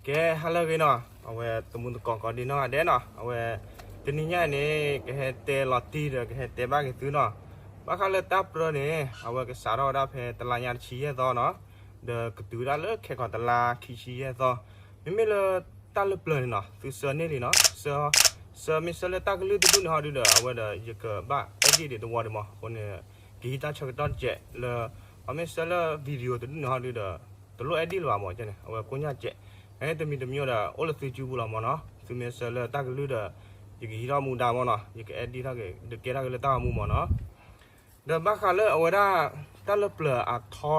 ကဲ ဟါလၢအဂ့ၤနီၤ, အဝဲသမူသကိးကိးဒံနီၢ်ဂၤဒဲးနီၤ, အဝဲ တနံၤညါအံၤန့ၣ် ကဟဲတဲလီၤတံၢ်ဒီးကဟဲတဲဘၣ်က့ၤသုနီၤ, ဘၣ်ဃးလၢတၢ်ပြၢန့ၣ် အဝဲကစးထီၣ်ဝဲဒၣ်ဖဲတလါညါတဆံယဲၢ်သီနီၤ, ဒီးကတုၤဝဲဒၣ်လၢခဲကီးတလါခံဆံယဲၢ်သီ, မ့မ့ၢ်လၢတၢ်လၢပျၢၤန့ၣ်နီၤ သုဆှၢန့ၢ်လံနီၤ, ဆှၢ ဆှၢမ့ၢ်ဆှၢလၢတၢ်ကလုၢ်တဒူၣ်န့ၣ်ဟီဒုဒီး အဝဲဒီးယကဘၣ် edit ဒံးတဝီဒံးမး, အဃိန့ၣ် ကဟံးတၢ်ဆၢကတီၢ်တစဲးလၢ အမ့ၢ်ဆှၢလၢ video တဒူၣ်န့ၣ်ဟီဒုဒီး တလိၣ် edit လၢၤဘၣ်မးန့ၣ် အဝဲကိညၢ်စဲး, အတမံၤတမံၤဒီး အိၣ်လၢသုစုပူၤလီၤမးနီၤ, သုမ့ၢ်ဆှၢလၢတၢ်ကလုၢ်ဒီး ယကဟံးထီၣ်မူဒါမးနီၤ, ယက edit ထီၣ်က့ၤ ဒုးကဲထီၣ်က့ၤလၢတၢ်ဂီၤမူမးနီၤ. ဒီးဘၣ်ဃးလၢအဝဲဒၣ် တၢ်လၢပျၢၤအထီ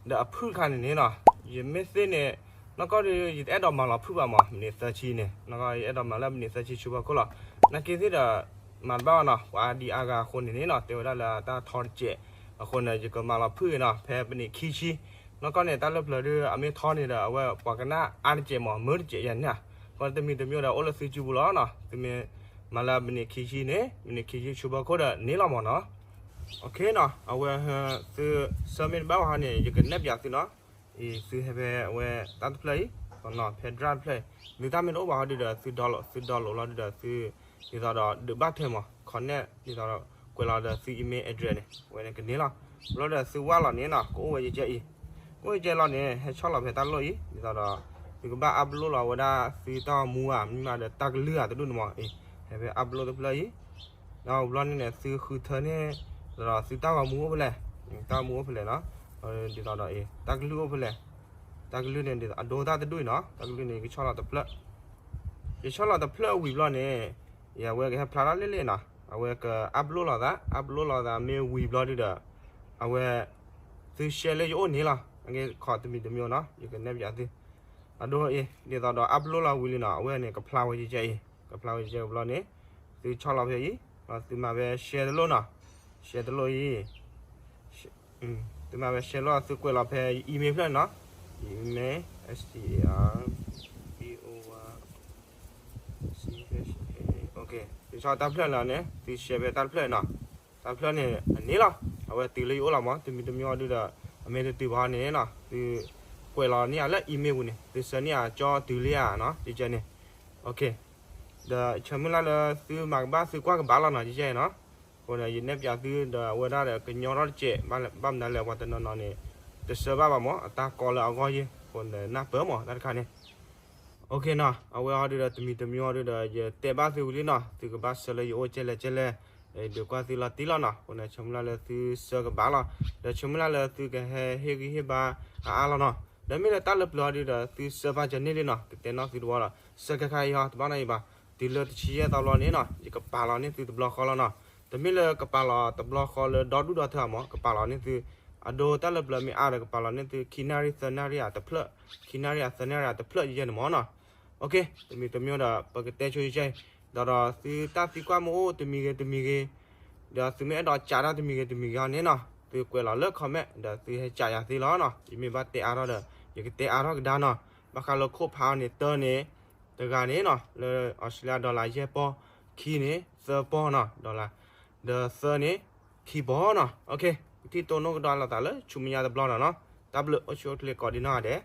ဒီးအဖုၣ်တခါန့ၣ်န့ၣ်နီၤ, ယမ့ၢ်သ့ၣ်န့ၣ် နီၢ်ကီၢ်ဒီး ယတအဲၣ်ဒိးမၤလီၤဖုၣ်ဘၣ်မး မံးနံးသၢဆံန့ၣ်, နီၢ်ကီၢ်ယအဲၣ်ဒိးမၤလၢမံးနံးသၢဆံဆူဖီခိၣ်လီၤ, နာ်က့သ့ၣ်ဒီး မၤတဘၣ်ဘၣ်နီၤ, ပှၤအါဒံအါဂၤအဃိန့ၣ်န့ၣ်နီၤ တဲဝဲဒၣ်လၢတၢ်ထီတစဲး, အဃိန့ၣ် ယကမၤလီၤဖုၣ်က့ၤနီၤ ဖဲမံးနံးခံဆံ, နီၢ်ကီၢ်န့ၣ် တၢ်လၢပျၢၤဒုး အမ့ၢ်ထီန့ၣ်ဒီး အဝဲပှၤကနၣ်အါတစဲးမး မၢတစဲးယၤန့ၣ်, အဃိတမံၤတမံၤဒီး အိၣ်လၢသုစုပူၤလီၤနီၤ, သုမ့ၢ်မၤလၢမံးနံးခံဆံန့ၣ် မံးနံးခံဆံဆူဖီခိၣ်ဒီးန့ၣ်လီၤမးနီၤ. အဝဲ သုဆှၢမ့ၢ်တဘၣ်ဘၣ်ဟီန့ၣ် ယကနဲၣ်ပၠးသုနီၤ, အံၤ သုဟဲဖဲအဝဲတၢ်တဖျၢၣ်အံၤ ဖဲ drop တဖျၢၣ်အံၤ, သုတၢ်မ့ၢ်တအိၣ်ဘၣ်ဟီဒုဒီး သု download သု download လီၤဒုဒီး သု ဒ်သိးဒီးဒုးဘၣ်ထွဲမး connect ဒ်သိးဒီး ကွဲးလီၤဒီးသု email address န့ၣ် အဝဲန့ၣ်ကန့ၢ်လီၤ, ဘျီဒီးသုဝၢ်လီၤန့ၣ်နီၤ ကအိၣ်ဝဲယကဲအံၤ, ကအိၣ်ယကဲလီၤန့ၣ် ဟဲဆီၣ်လီၤဖဲတၢ်လိၣ်အံၤ ဒ်သိးဒီး သုကဘၣ် upload လီၤဝဲဒၣ်သုတၢ်ဂီၤမူဧါ မ့ၢ်မးဒီးတၢ်ကလုၢ်ဧါတဒူၣ်န့ၣ်မး, အံၤ ဟဲဖဲ upload တဖျၢၣ်အံၤ ဒီးဘျီန့ၣ်န့ၣ် သုဃုထၢန့ၣ် ဒီးသုတၢ်ဂီၤမူအိၣ်ဖဲလဲၣ်, တၢ်ဂီၤမူအိၣ်ဖဲလဲၣ်နီၤ, ဒ်သိးဒီး အံၤ တၢ်ကလုၢ်အိၣ်ဖဲလဲၣ်, တၢ်ကလုၢ်န့ၣ် အဒိတၢ်တဒူၣ်အံၤနီၤ, တၢ်ကလုၢ်န့ၣ် ယကဆီၣ်လီၤတဖျၢၣ်, ယဆီၣ်လီၤတဖျၢၣ်အဝံၤဘျီန့ၣ် ယဝဲကဟဲဖျါထီၣ်လံလံနီၤ, အဝဲက upload လီၤသး upload လီၤသးမ့ၢ်ဝံၤဘျီဒုဒီး အဝဲ သု share လၢယအိၣ်န့ၣ်လီၤ, အက့ခီတမံၤတမံၤနီၤ ယကနဲၣ်ပၠးသု အဒိအံၤ ဒ်သိးဒီး upload လီၤဝံၤလံနီၤ အဝဲန့ၣ် ကဖျါဝဲယကဲအံၤ, ကဖျါဝဲယကဲဘျီန့ၣ် သုဆီၣ်လီၤဖဲအံၤ, သုမၤဖဲ share တလိၣ်နီၤ, share တလိၣ်အံၤ, သုမၤဖဲ share လီၤ သုကွဲးလီၤဖဲ email ဖျၢၣ်န့ၣ်နီၤ, email, S T A R B O Y C H A, သုဆီၣ်တၢ်ဖျၢၣ်လီၤန့ၣ် သု share ဖဲတၢ်တဖျၢၣ်နီၤ, တၢ်တဖျၢၣ်န့ၣ် အန့ၣ်လီၤ, အဝဲတုၤလၢယအိၣ်လီၤမး တမံၤတမံၤအီၤဒုဒီး အမ့ၢ်တတုၤဘၣ်န့ၣ်နီၤ သုကွဲးလီၤန့ၢ်ယၤလၢ email ပူၤန့ၣ် သုဆှၢန့ၢ်ယၤ ကၠီတုၤလံဧါနီၤ ယကဲန့ၣ်, ဒီးဆၢမုၢ်လၢ်လၢသုမၤကဘၣ်သုကွၢ်ကဘၣ်လီၤနီၤ ယကဲနီၤ, အဃိန့ၣ် ယနဲၣ်ပၠးသုဒီးအဝဲဒၣ်ဒီးကညီထီၣ်တစဲး, ဘၣ်မနုၤလဲၣ် ပှၤတနီၤနီၤန့ၣ် တဆှၢဘၣ်ဘၣ်မး အတၢ်ကီလၢအဂီၢ်ယဲၢ်, အဃိန့ၣ် နၢ်ပၢၢ်မး တၢ်တခါန့ၣ် OK နီၤ, အဝဲအီၤဒုဒီးတမံၤတမံၤအီၤဒုဒီး ယတဲဘၣ်သုဝံၤလံနီၤ, သုကဘၣ်ဆှၢလၢယအိၣ်ကဲလဲၣ်ကဲလဲၣ်, ဒုးကွၢ်သုလီၤတံၢ်လီၤနီၤ, အဃိန့ၣ် ဆၢမုၢ်လၢ်လၢသုဆှၢကဘၣ်လီၤ, ဒီးဆၢမုၢ်လၢ်လၢသုကဟဲဟ့ၣ်ဂံၢ်ဟ့ၣ်ဘါအါအါလီၤနီၤ, ဒီးမ့ၢ်လၢတၢ်လၢပျၢၤအီၤဒုဒီး သုဆှၢပာ်စၢၤန့ၢ်လံနီၤ, ကတဲနီၣ်သုတဝီဒီး ဆှၢခဲခါအံၤဟီ တဘၣ်နီၣ်အံၤဘၣ်, တုၤလၢတဆံယဲၢ်သီဘျီန့ၣ်နီၤ ယကပာ်လီၤန့ၢ်သုတဘျီဃီလီၤနီၤ, တမ့ၢ်လၢကပာ်လီၤတဘျီဃီလၢဒီဒူၣ်ဒီထၢမး ကပာ်လီၤန့ၢ်သု အဒိတၢ်လၢပျၢၤမ့ၢ်အါဒီးကပာ်လီၤန့ၢ်သု ခံနၣ်ရံၣ်သၢနၣ်ရံၣ်ဧါတဖျၢၣ်, ခံနၣ်ရံၣ်ဧါသၢနၣ်ရံၣ်ဧါတဖျၢၣ်ယဲၢ်န့ၣ်မးနီၤ, OK တမံၤတမံၤဒီး ပကတဲဆိယဲၢ်, ဒီးဒီးသုတၢ်သံကွၢ်မ့ၢ်အိၣ်တမံၤဂ့ၤတမံၤဂ့ၤ, ဒီးသုမ့ၢ်အဲၣ်ဒိးကးတၢ်တမံၤဂ့ၤတမံၤဂ့ၤအီၤန့ၣ်နီၤ သုကွဲးလီၤလၢ comment ဒီးသုဟဲကးယၤသ့လီၤနီၤ, ယမ့ၢ်ဘၣ်တဲအါထီၣ်ဒီး ယကတဲအါထီၣ်ကဒါနီၤ, ဘၣ်ဃးလၢခိၣ်ဖးအီၤန့ၣ် တၢန့ၣ် တဂၤန့ၣ်နီၤ လၢ Australia dollar ယဲၢ်ပီၢ်, ခံန့ၣ် သၢပီၢ်နီၤ dollar, ဒီးသၢန့ၣ် ခံပီၢ်နီၤ, OK ပထံၣ်တိၢ်နီၣ်ကဒီးလိာ်သးလၢဆူမဲာ်ညါတဘျီဒီးနီၤ, တၢ်ဘျုးအိၣ်ဆူၣ်အိၣ်ချ့ကိးဒံနီၢ်ဂၤဒဲး